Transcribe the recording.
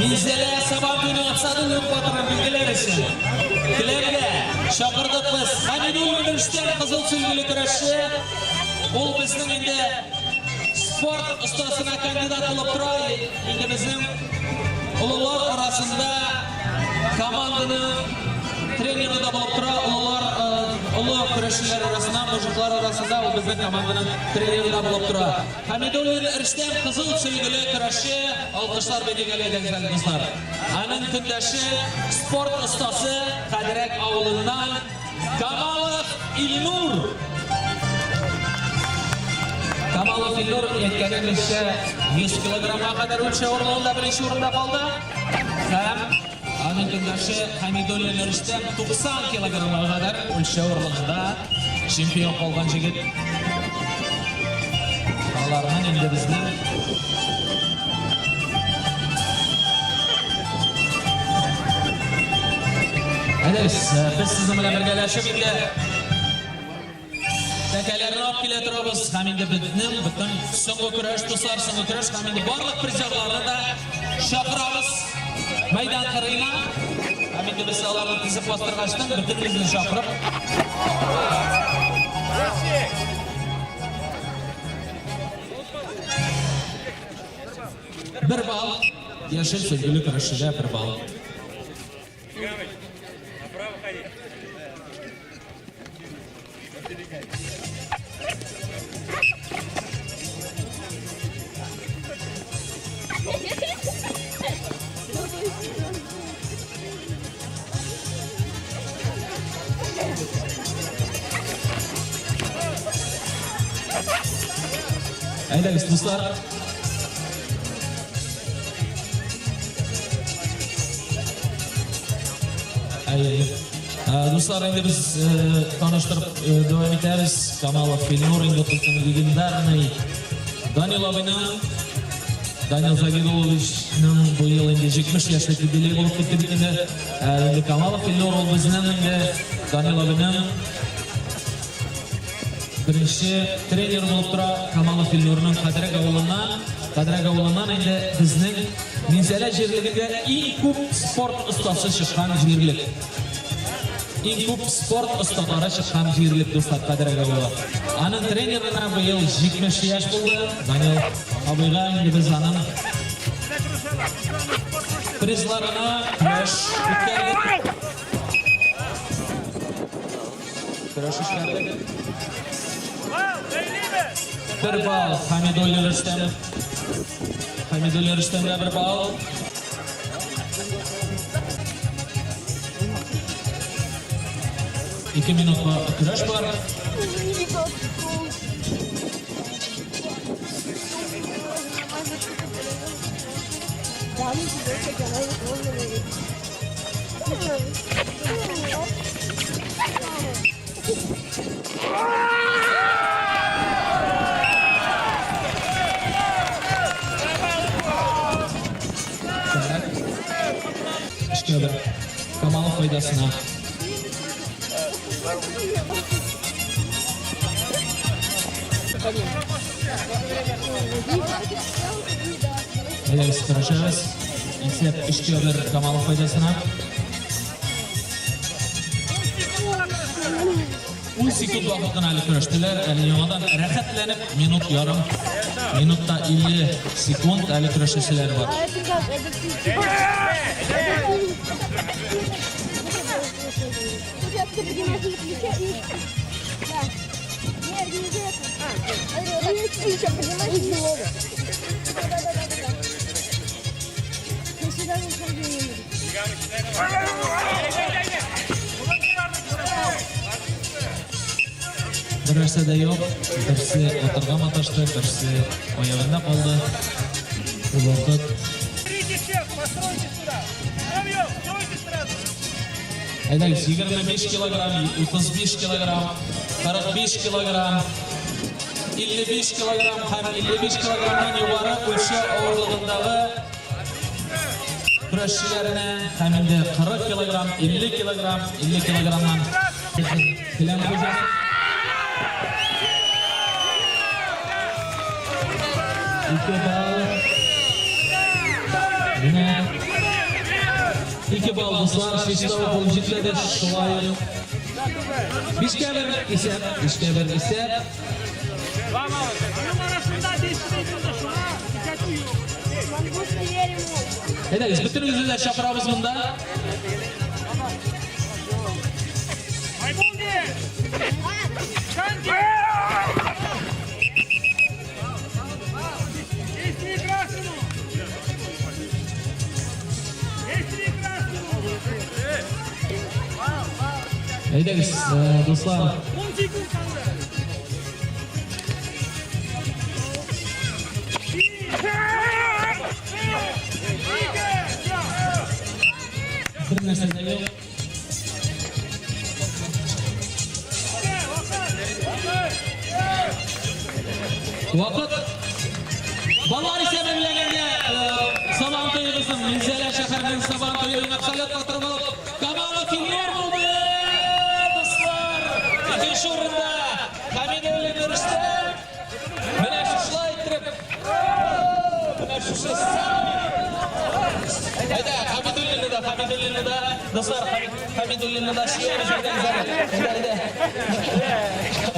Минзәлә Сабантуйның абсолют батырын билгеләр өчен келәмгә чакырдык без Хәмидуллин Рөстәм, кызыл сөлгеле көрәшче. Ул безнең инде спорт остасына кандидат булып тора. Инде безнең олылар арасында команданың тренеры да булып тора. Олылар, олы көрәшчеләр арасында, мужиклар арасында ул безнең команданың тренеры да булып тора. Хәмидуллин Рөстәм, кызыл сөлгеле көрәшче, алкышлар бирик әле, әйдәгез әле, дуслар. Аның көндәше, спорт остасы, Кадрәк авылыннан Камалов Илнур. Камалов Илнур, әйткәнебезчә, 100 килограммга кадәр үлчәү авырлыгында беренче урында калды. Һәм аның көндәше Хәмидуллин Рөстәм 90 килограммга кадәр үлчәү авырлыгында чемпион калган җегет. Аларның инде безнең Әйдәгез, без сезнең белән бергәләшеп инде Тәкәләрне алып килә торабыз һәм инде безнең бөтен соңгы көрәш, дуслар, соңгы көрәш һәм инде барлык призерларны да чакырабыз мәйдан кырыена. Һәм инде без аларны тизеп бастыргачтан бөтенебезне чакырып. Бер балл, яшел сөлгеле көрәшчегә бер балл. Направо ходи. Әйдәгез, дуслар. Әйе, әйе. Дуслар, инде без таныштырып дәвам итәбез. Камалов Илнур инде безнең легендарный Данил абыйның, Данил Загидуловичның бу ел инде 70 яшьлек юбилей булып китте бит инде. Инде Камалов Илнур ул безнең инде Данил абыйның беренче тренер булып тора. Камалов Илнурның Кадрәк авылыннан, Кадрәк авылыннан инде безнең Минзәлә җирлегендә иң күп спорт остасы чыккан җирлек. Иң күп спорт осталары чыккан җирлек, дуслар, Кадрәк авылы. Аның тренерына быел 70 яшь булды. Данил абыйга инде без аның призларына көрәш үткәрдек. Көрәш үткәрдек. Бер балл Хамидуллин Рөстәм. Хамидуллин Рөстәмгә бер балл. Ике минутка көрәш бар. Өчкә бер. Камалов файдасына. Әйдәгез, көрәшәбез. Исәп өчкә бер Камалов файдасына. 10 секунд вакыт кына әле көрәштеләр. Әле яңадан рәхәтләнеп минут ярым, минутта 50 секунд әле көрәшәселәр бар. Бер нәрсә дә юк. Берсе атырга маташты, берсе аягында калды. Ул вакыт. Әйдәгез, 25 килограмм, 35 килограмм, 45 килограмм, 55 килограмм һәм 55 килограммнан югары үлчәү авырлыгындагы көрәшчеләренә һәм инде 40 килограмм, 50 килограмм, 50 килограммнан келәм хуҗасы. Ике балл. Менә. Ике балл, дуслар, чиста ук булып җитмәде, шулай ук. Бишкә бер исәп, бишкә бер исәп. Аның арасында действие булды, шуңа кисәтү юк. Әйдәгез, бөтенегезне дә чакырабыз монда. Айбулдин! Канди! Действие красному! Действие красному! Әйдәгез, э, дуслар. 10 секунд калды. Ике! Бер нәрсә дә юк. Вакыт. Баллар исәбе белән Сабан туебызның Минзәлә шәһәренең Сабан туеның абсолют батыры булып Камалов Илнур булды. Дуслар, икенче урында Хамидуллин Рөстәм. Менә шушылай иттереп, менә шушы Әйдә, Хамидуллинны да, Хамидуллинны да, дуслар, Хамидуллинны да сөябез, әйдәгез әле. Әйдә, әйдә.